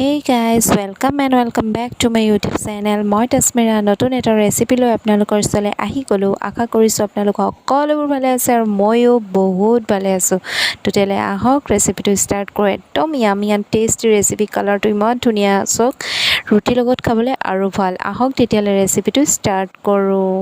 Hey guys, welcome and welcome back to my YouTube channel. মই তস্মিৰা, নতুন এটা recipe লৈ আপোনালোকৰ ওচৰলৈ আহি গ'লোঁ। আশা কৰিছোঁ আপোনালোক সকলোবোৰ ভালে আছে আৰু ময়ো বহুত ভালে আছোঁ। তেতিয়াহ'লে আহক, ৰেচিপিটো ষ্টাৰ্ট কৰোঁ। একদম য়ামি এণ্ড টেষ্টি ৰেচিপি। কালাৰটো ইমান ধুনীয়া, চাওক। ৰুটিৰ লগত খাবলৈ আৰু ভাল। আহক তেতিয়াহ'লে, ৰেচিপিটো ষ্টাৰ্ট কৰোঁ।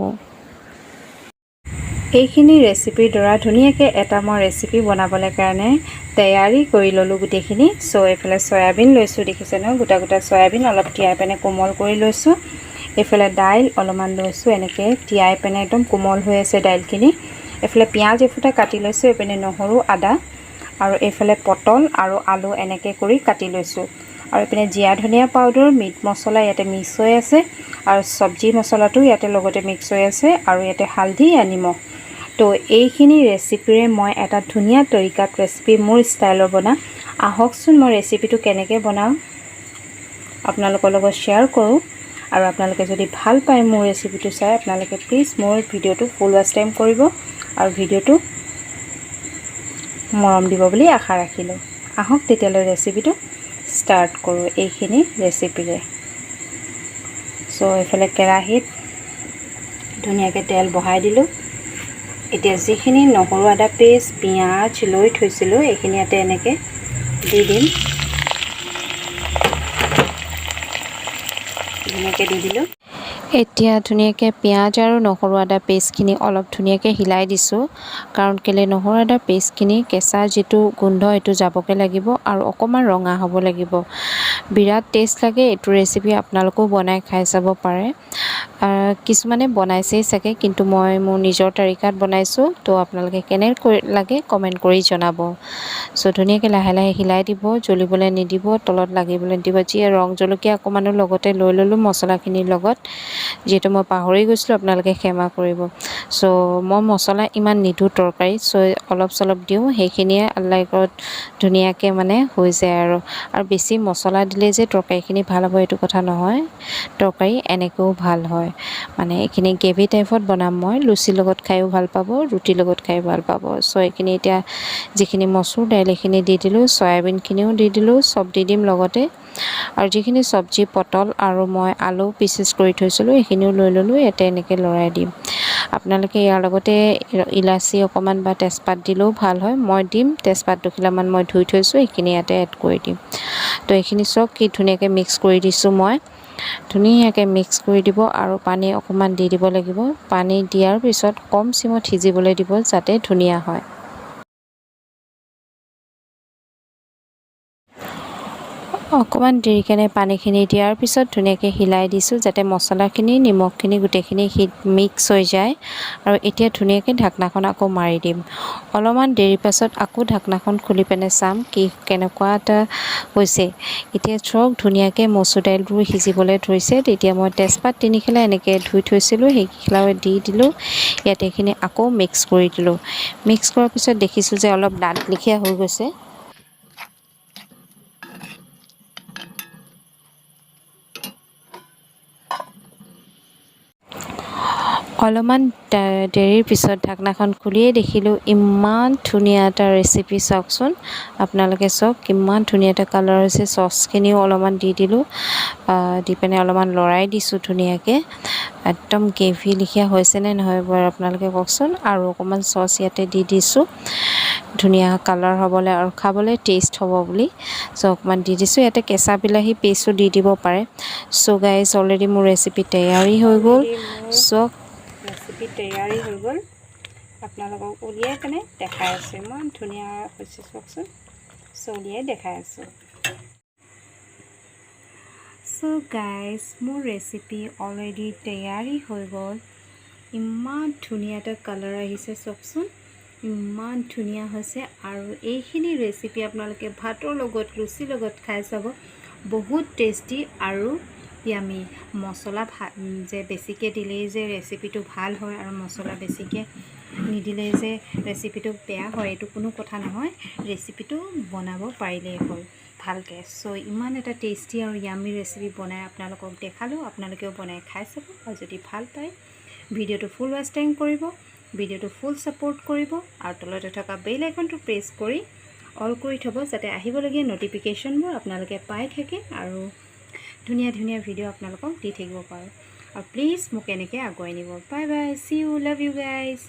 এইখিনি ৰেচিপিৰ দ্বাৰা ধুনীয়াকৈ এটা মই ৰেচিপি বনাবলৈ কাৰণে তৈয়াৰী কৰি ল'লোঁ গোটেইখিনি। চ' এইফালে চয়াবিন লৈছোঁ, দেখিছে নহয়? গোটা গোটা চয়াবিন অলপ তিয়াই পিনে কোমল কৰি লৈছোঁ। এইফালে দাইল অলপমান লৈছোঁ, এনেকৈ তিয়াই পিনে একদম কোমল হৈ আছে দাইলখিনি। এইফালে পিঁয়াজ এফুটা কাটি লৈছোঁ, এইপিনে নহৰু, আদা আৰু এইফালে পটল আৰু আলু এনেকৈ কৰি কাটি লৈছোঁ। আৰু এইপিনে জীৰা ধনিয়া পাউডাৰ, মিট মছলা ইয়াতে মিক্স হৈ আছে আৰু চব্জি মছলাটো ইয়াতে লগতে মিক্স হৈ আছে আৰু ইয়াতে হালধি আৰু নিমখ। তো এইখিনি ৰেচিপিৰে মই এটা ধুনীয়া তৰিকাত ৰেচিপি মোৰ ষ্টাইলৰ বনাম। আহকচোন, মই ৰেচিপিটো কেনেকৈ বনাওঁ আপোনালোকৰ লগত শ্বেয়াৰ কৰোঁ। আৰু আপোনালোকে যদি ভাল পায় মোৰ ৰেচিপিটো চাই, আপোনালোকে প্লিজ মোৰ ভিডিঅ'টো ফুল ৱাচ টাইম কৰিব আৰু ভিডিঅ'টো মৰম দিব বুলি আশা ৰাখিলোঁ। আহক তেতিয়াহ'লে, ৰেচিপিটো ষ্টাৰ্ট কৰোঁ এইখিনি ৰেচিপিৰে। চ' এইফালে কেৰাহীত ধুনীয়াকৈ তেল বহাই দিলোঁ। এতিয়া যিখিনি নহৰু, আদা পেষ্ট, পিঁয়াজ লৈ থৈছিলোঁ, এইখিনি ইয়াতে এনেকৈ দি দিম। ধুনীয়াকৈ দি দিলোঁ। এতিয়া ধুনীয়াকৈ পিঁয়াজ আৰু নহৰু, আদা পেষ্টখিনি অলপ ধুনীয়াকৈ হিলাই দিছোঁ। কাৰণ কেলৈ, নহৰু, আদা পেষ্টখিনি কেঁচা যিটো গোন্ধ, সেইটো যাবগৈ লাগিব আৰু অকণমান ৰঙা হ'ব লাগিব। বিৰাট টেষ্ট লাগে এইটো ৰেচিপি। আপোনালোকেও বনাই খাই চাব পাৰে। কিছুমানে বনাইছেই চাগে, কিন্তু মই মোৰ নিজৰ তৰিকাত বনাইছোঁ। তো আপোনালোকে কেনেকৈ লাগে কমেণ্ট কৰি জনাব। চ' ধুনীয়াকৈ লাহে লাহে হিলাই দিব, জ্বলিবলৈ নিদিব, তলত লাগিবলৈ নিদিব। যি ৰং জলকীয়া অকণমানো লগতে লৈ ল'লোঁ মছলাখিনিৰ লগত, যিহেতু মই পাহৰি গৈছিলোঁ, আপোনালোকে ক্ষমা কৰিব। চ' মই মছলা ইমান নিদিওঁ তৰকাৰীত। চ' অলপ চলপ দিওঁ, সেইখিনিয়ে লাইকত ধুনীয়াকৈ মানে হৈ যায়। আৰু বেছি মছলা দিলে যে তৰকাৰীখিনি ভাল হ'ব, এইটো কথা নহয়। তৰকাৰী এনেকৈও ভাল হয়। মানে এইখিনি গ্ৰেভি টাইপত বনাম মই। লুচিৰ লগত খায়ো ভাল পাব, ৰুটিৰ লগত খায়ো ভাল পাব। চ' এইখিনি এতিয়া যিখিনি মচুৰ দাইল, এইখিনি দি দিলোঁ, চয়াবিনখিনিও দি দিলোঁ, চব দি দিম লগতে। আৰু যিখিনি চব্জি, পটল আৰু মই আলু পিচেছ কৰি থৈছিলোঁ, সেইখিনিও লৈ ল'লোঁ। ইয়াতে এনেকৈ লৰাই দিম। আপোনালোকে ইয়াৰ লগতে ইলাচি অকণমান বা তেজপাত দিলেও ভাল হয়। মই দিম তেজপাত দুখিলামান, মই ধুই থৈছোঁ, সেইখিনি ইয়াতে এড কৰি দিম। তো এইখিনি চব কি ধুনীয়াকৈ মিক্স কৰি দিছোঁ মই। ধুনীয়াকৈ মিক্স কৰি দিব আৰু পানী অকণমান দি দিব লাগিব। পানী দিয়াৰ পিছত কম চিমত সিজিবলৈ দিব, যাতে ধুনীয়া হয়। অকণমান দেৰিকেনে পানীখিনি দিয়াৰ পিছত ধুনীয়াকৈ হিলাই দিছোঁ, যাতে মছলাখিনি, নিমখখিনি, গোটেইখিনি মিক্স হৈ যায়। আৰু এতিয়া ধুনীয়াকৈ ঢাকনাখন আকৌ মাৰি দিম। অলপমান দেৰিৰ পাছত আকৌ ঢাকনাখন খুলি পিনে চাম কি কেনেকুৱা এটা হৈছে। এতিয়া চাওক, ধুনীয়াকৈ মচুৰ দাইলবোৰ সিজিবলৈ ধৰিছে। তেতিয়া মই তেজপাত তিনিখিলা এনেকৈ ধুই থৈছিলোঁ, সেইখিলাও দি দিলোঁ ইয়াত। এইখিনি আকৌ মিক্স কৰি দিলোঁ। মিক্স কৰাৰ পিছত দেখিছোঁ যে অলপ ডাঠ লেখীয়া হৈ গৈছে। অলপমান দেৰিৰ পিছত ঢাকনাখন খুলিয়েই দেখিলোঁ ইমান ধুনীয়া এটা ৰেচিপি। চাওকচোন আপোনালোকে, চাওক কিমান ধুনীয়া এটা কালাৰ হৈছে। চচখিনিও অলপমান দি দিলোঁ, দি পিনে অলপমান লৰাই দিছোঁ ধুনীয়াকৈ। একদম গ্ৰেভি লেখীয়া হৈছেনে নহয় বাৰু আপোনালোকে কওকচোন। আৰু অকণমান চচ ইয়াতে দি দিছোঁ, ধুনীয়া কালাৰ হ'বলৈ আৰু খাবলৈ টেষ্ট হ'ব বুলি। চ' অকণমান দি দিছোঁ ইয়াতে। কেঁচা বিলাহী পেষ্টো দি দিব পাৰে। চ' গাইজ, অলৰেডি মোৰ ৰেচিপি তৈয়াৰী হৈ গ'ল। চ' ৰেচিপি তৈয়াৰী হৈ গ'ল। আপোনালোকক উলিয়াই পিনে দেখাই আছোঁ। ইমান ধুনীয়া হৈছে, চাওকচোন। চ' উলিয়াই দেখাই আছোঁ। চ' গাইজ, মোৰ ৰেচিপি অলৰেডি তৈয়াৰী হৈ গ'ল। ইমান ধুনীয়া এটা কালাৰ আহিছে, চাওকচোন, ইমান ধুনীয়া হৈছে। আৰু এইখিনি ৰেচিপি আপোনালোকে ভাতৰ লগত, লুচিৰ লগত খাই চাব, বহুত টেষ্টি আৰু য়ামি। মছলা যে বেছিকৈ দিলেই যে ৰেচিপিটো ভাল হয় আৰু মছলা বেছিকৈ নিদিলেই যে ৰেচিপিটো বেয়া হয়, এইটো কোনো কথা নহয়। ৰেচিপিটো বনাব পাৰিলেই হ'ল ভালকৈ। চ' ইমান এটা টেষ্টি আৰু য়ামি ৰেচিপি বনাই আপোনালোকক দেখালোঁ। আপোনালোকেও বনাই খাই চাব আৰু যদি ভাল পায়, ভিডিঅ'টো ফুল ৱাচ টাইম কৰিব, ভিডিঅ'টো ফুল ছাপোৰ্ট কৰিব আৰু তলতে থকা বেল আইকনটো প্ৰেছ কৰি অল কৰি থ'ব, যাতে আহিবলগীয়া ন'টিফিকেশ্যনবোৰ আপোনালোকে পাই থাকে আৰু ধুনীয়া ধুনীয়া ভিডিঅ' আপোনালোকক দি থাকিব পাৰোঁ। আৰু প্লিজ মোক এনেকৈ আগুৱাই নিব। Bye bye, see you, love you guys.